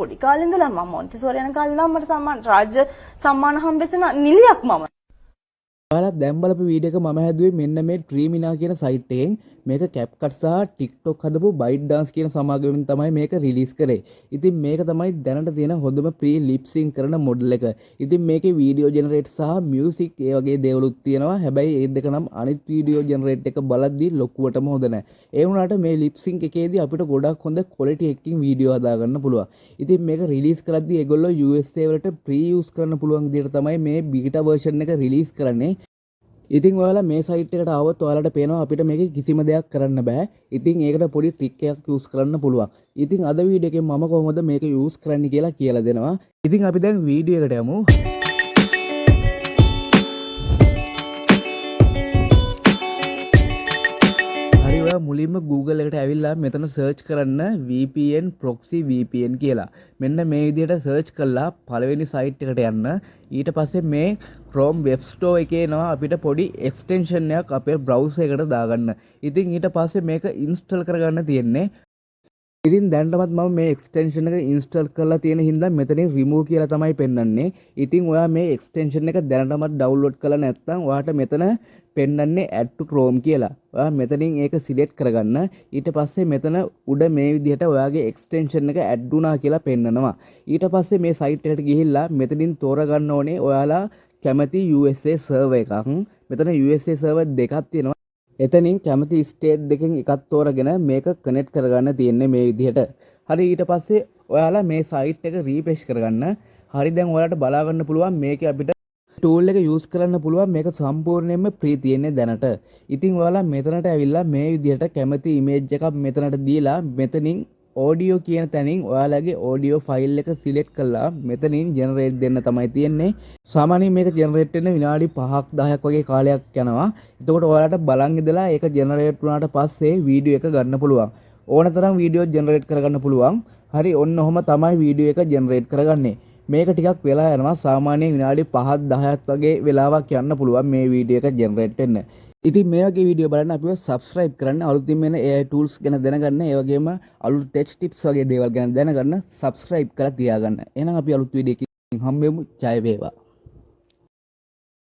පොඩි කාලේ ඉඳලා මම මොන්ටිසෝරි යන කාලේ ඉඳන් මට සම්මාන, රාජ්‍ය සම්මාන හම්බෙච්ච නිලියක් මම. ඔයාලා දැන් බලපු වීඩියෝ එක මම හැදුවේ මෙන්න මේ ට්‍රීමිනා කියන සයිට් එකෙන්. මේක CapCut සහ TikTok හදපු ByteDance කියන සමාගමෙන් තමයි මේක රිලීස් කරේ. ඉතින් මේක තමයි දැනට තියෙන හොඳම ෆ්‍රී ලිප් සින්ක් කරන මොඩල් එක. ඉතින් මේකේ වීඩියෝ ජෙනරේට් සහ මියුසික් ඒ වගේ දේවලුත් තියෙනවා. හැබැයි ඒ දෙක නම් අනිත් වීඩියෝ ජෙනරේට් එක බලද්දී ලොකුවටම හොඳ නෑ. ඒ වුණාට මේ ලිප් සින්ක් එකේදී අපිට ගොඩක් හොඳ ක්වොලිටි එකකින් වීඩියෝ හදාගන්න පුළුවන්. ඉතින් මේක රිලීස් කරද්දී ඒගොල්ලෝ USA වලට ෆ්‍රී යූස් කරන්න පුළුවන් විදිහට තමයි මේ බීටා වර්ෂන් එක රිලීස් කරන්නේ. ඉතින් ඔයාලා මේ සයිට් එකට ආවොත් ඔයාලට පේනවා අපිට මේකේ කිසිම දෙයක් කරන්න බෑ. ඉතින් ඒකට පොඩි ට්‍රික් එකක් යූස් කරන්න පුළුවන්. ඉතින් අද වීඩියෝ එකෙන් මම කොහොමද මේක යූස් කරන්න කියලා කියලා දෙනවා. ඉතින් අපි දැන් වීඩියෝ එකට යමු. හරි, ඔයා මුලින්ම Google එකට ඇවිල්ලා මෙතන සර්ච් කරන්න VPN proxy VPN කියලා. මෙන්න මේ විදිහට සර්ච් කරලා පළවෙනි සයිට් එකට යන්න. ඊට පස්සේ මේ Chrome Web Store එකේ එනවා අපිට පොඩි එක්ස්ටෙන්ෂන් එකක් අපේ බ්‍රවුසර් එකට දාගන්න. ඉතින් ඊට පස්සේ මේක ඉන්ස්ටෝල් කරගන්න තියෙන්නේ. ඉතින් දැනටමත් මම මේ එක්ස්ටෙන්ෂන් එක ඉන්ස්ටෝල් කරලා තියෙන හින්දා මෙතනින් රිමූව් කියලා තමයි පෙන්වන්නේ. ඉතින් ඔයා මේ එක්ස්ටෙන්ෂන් එක දැනටමත් ඩවුන්ලෝඩ් කරලා නැත්නම් ඔයාට මෙතන පෙන්වන්නේ add to Chrome කියලා. ඔයා මෙතනින් ඒක සිලෙක්ට් කරගන්න. ඊට පස්සේ මෙතන උඩ මේ විදිහට ඔයාගේ එක්ස්ටෙන්ෂන් එක ඇඩ් වුණා කියලා පෙන්නනවා. ඊට පස්සේ මේ සයිට් එකට ගිහිල්ලා මෙතනින් තෝරගන්න ඕනේ ඔයාලා කැමති USA server එකක්. මෙතන USA server දෙකක් තියෙනවා. එතනින් කැමති ස්ටේට් දෙකෙන් එකක් තෝරගෙන මේක කනෙක්ට් කරගන්න තියෙන්නේ මේ විදිහට. හරි, ඊට පස්සේ ඔයාලා මේ සයිට් එක රීෆ්‍රෙෂ් කරගන්න. හරි, දැන් ඔයාලට බලා ගන්න පුළුවන් මේකේ අපිට ටූල් එක යූස් කරන්න පුළුවන්. මේක සම්පූර්ණයෙන්ම ෆ්‍රී තියෙන්නේ දැනට. ඉතින් ඔයාලා මෙතනට ඇවිල්ලා මේ විදිහට කැමති ඉමේජ් එකක් මෙතනට දීලා මෙතනින් ඔඩියෝ කියන තැනින් ඔයාලගේ ඔඩියෝ ෆයිල් එක සිලෙක්ට් කරලා මෙතනින් ජෙනරේට් දෙන්න තමයි තියෙන්නේ. සාමාන්‍යයෙන් මේක ජෙනරේට් වෙන්න විනාඩි 5ක් 10ක් වගේ කාලයක් යනවා. එතකොට ඔයාලට බලන් ඉඳලා ඒක ජෙනරේට් වුණාට පස්සේ වීඩියෝ එක ගන්න පුළුවන්. ඕන තරම් වීඩියෝ ජෙනරේට් කරගන්න පුළුවන්. හරි, ඔන්න ඔහොම තමයි වීඩියෝ එක ජෙනරේට් කරගන්නේ. මේක ටිකක් වෙලා යනවා. සාමාන්‍යයෙන් විනාඩි 5ක් 10ක් වගේ වෙලාවක් යන්න පුළුවන් මේ වීඩියෝ එක ජෙනරේට් වෙන්න. ඉතින් මේ වගේ වීඩියෝ බලන්න අපිව සබ්ස්ක්‍රයිබ් කරන්න. අලුතින් එන AI tools ගැන දැනගන්න, ඒ වගේම අලුත් ටෙක් ටිප්ස් වගේ දේවල් ගැන දැනගන්න සබ්ස්ක්‍රයිබ් කරලා තියාගන්න. එහෙනම් අපි අලුත් වීඩියෝ එකකින් හම්බෙමු. ජය වේවා.